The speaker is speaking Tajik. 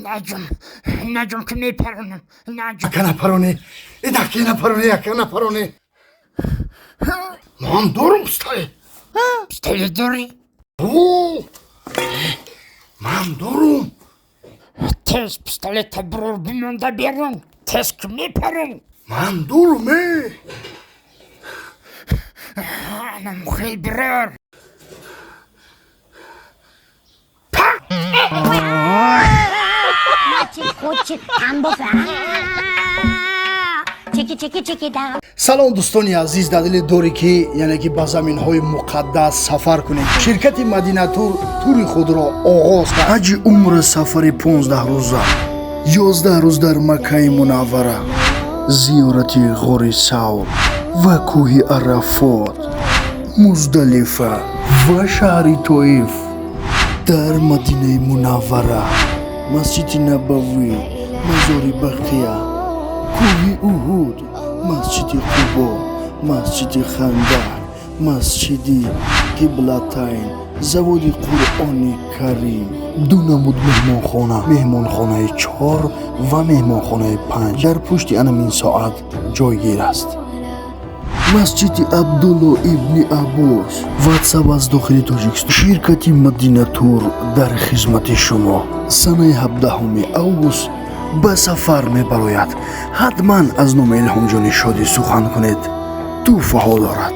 Наҷум, наҷум, ки мепаронам, наҷум. Ака, напароне, идаки напароне, ака, напароне. Ман дорум пистолет. Пистолет дорӣ? О, ман дорум. Тез пистолета биёр, бимонда берун, тез, ки мепарон. Ман дорум, э. Анам хел бирор. Хочет тамбов. Чики чики чики да. Салом, дӯстони азиз. Дар дили дорӣ, ки яъне ки ба заминҳои муқаддас сафар кунем, ширкати Мадинатур тури худро оғоз кард. Ҳаҷи умра, сафари 15 рӯза, 11 рӯз дар Маккаи Мунаввара, зиёрати ғори Савр ва кӯҳи Арафот, Муздалифа ва шаҳри Тоиф, дар Мадинаи Мунаввара, Масҷиди Набавӣ, мазори Бақия, кӯҳи Уҳуд, масҷиди Қубо, масҷиди Хандақ, масҷиди Қиблатайн, заводи Қуръони Карим, ду намуд меҳмонхона, меҳмонхонаи чор ва меҳмонхонаи панҷ дар пушти анамин соат ҷойгир аст, масҷиди Абдулло ибни Аббос. Ватсап аз дохили Тоҷикистон. Ширкати Мадинатур дар хизмати шумо. Санаи 17 август ба сафар мебарояд. Ҳатман аз номи Илҳомҷони Шодӣ сухан кунед, тӯҳфаҳо дорад.